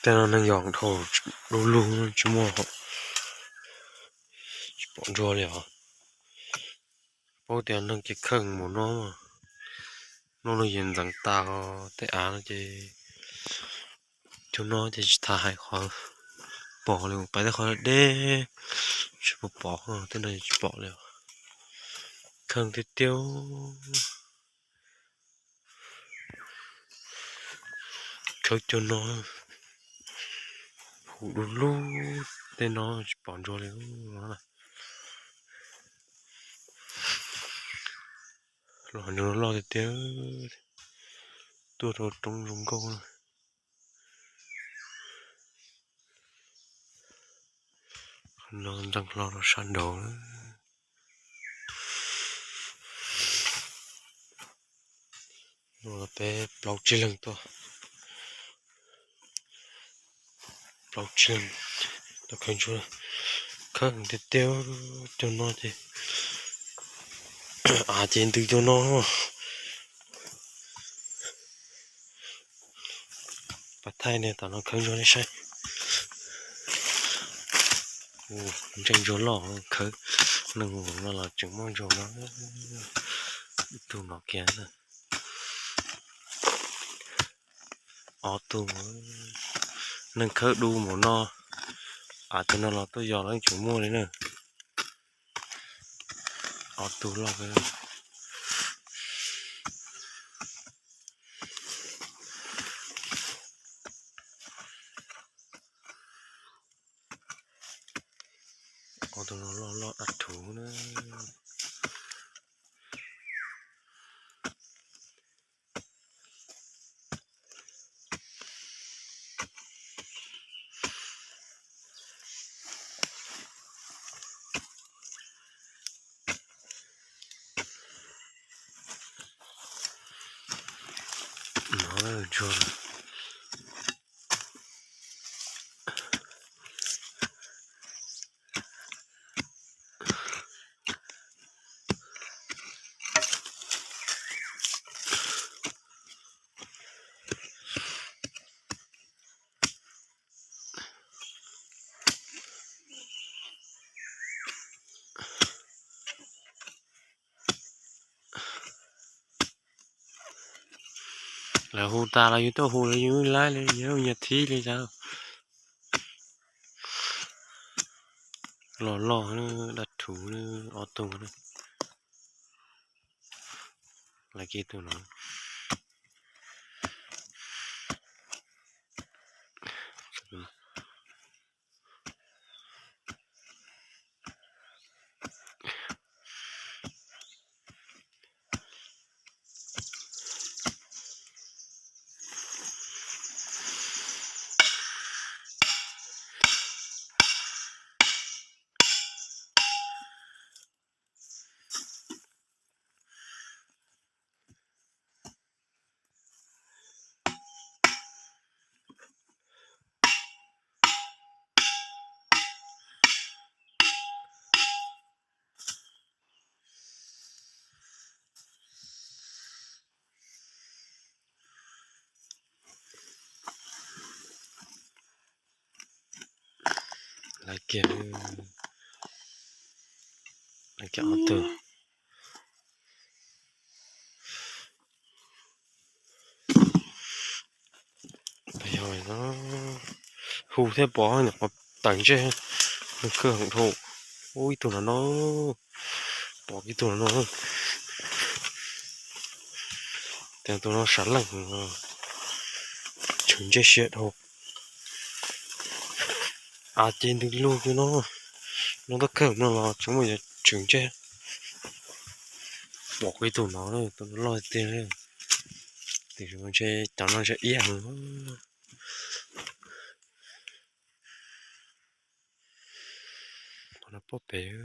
Tej no neeg yos dhau, du lug tsis muaj, tsis pom ntsuag li os. Paub tias neeg ces kheej mus no, no no yeej ntxeev tas os, tej av no ces cov no ces tsis tas hais qhov pom li, pais tej qhov deb tsis pom pom, tej no tsis pom li. Kheej tiag tiag. Khawb cov no hu du lug, tej no tsis pom ntsuag li. Los ntsuag loj tiag tiag, tuaj rau roob zoo nkauj na. Qhov no ntxeev hlo rau sab nraud. Peb plaub tsib leeg tuaj, plaub tsib leeg tuaj khawb ntsuag, khawb tiag tiag. Cov no ces, av ces ntws cov no. Pab thaij nej tom no khawb ntsuag nej saib. Ntseej ntsuag loj khawb, neeg no los tseem muaj ntsuag no. Ib tug no kiag, ob tug, neeg khawb du mus no, av tus no los tuaj yos los tseem muaj li na. Ob tug loj. Ob tug no loj loj dab rhuv na. Lawv hu tas los yus tuaj hu los yus laib li, yus nyias thib li cas. Los loj, dab rhuv, ob tug. Lawv kiag tus no. Lawv kiag, lawv kiag ob tug. Hu thiab pom nyuam qhuav tawm ntsej, nws khawb heev dhau. Ub, ib tug no no, pom ib tug no no. Tias tus no sab leej, tshwm ntsej siab dhau. Av ces ntws lug kiag no, no tab khawb no los tseem muaj yuav tshwm ntsej. Pom ib tug no, tus no loj tiag. Tiam sis ntshe cov no ntshe iab heev. Qhov no pob pem.